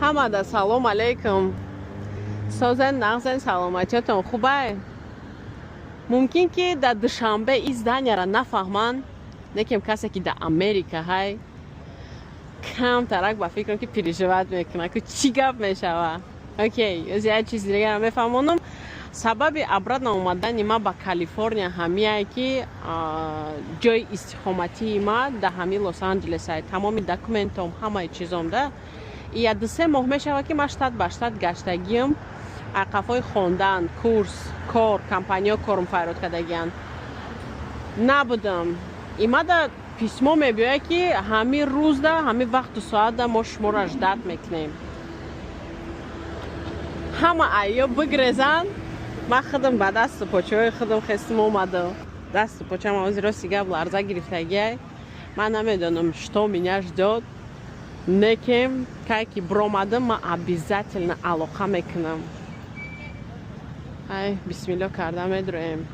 Ҳамада салом алейкум. Созен, нағзен, саломатиётон хубай? Мумкин ки дар Душанбе и здания ра нафаҳманд, лекин касе ки дар Америка ҳай, камтарак ба фикрам ки переживать мекунад, ки чӣ гап мешава. Окей, оз як чизи дигаро мефаҳмонам. Сабаби обратно омадани ма ба Калифорния ҳамияе, ки ҷои истиқоматии ма дар ҳамин Лос Анҷелес ай, тамоми документом, ҳамаи чизом да. Я 2-3 моҳ мешавад, ки ман штат ба штат гаштагиам, қафои хондан, курс, кор, компаниё корм файрод кардагиянд, набудам. Имада письмо мебиёяд, ки ҳамин рӯзда, ҳамин вақту соатда мо шуморо ждать мекунем. Ҳама айё бигрезанд, ман худам ба дасту почаҳои худам хестим, омадам. Дасту почам ози, рости гап, ларза гирифтагиай. Ман намедонам, что меня ждёт, лекин кай ки биромадам, ман обязательно алоқа мекунам. Ай, бисмилло карда медроем.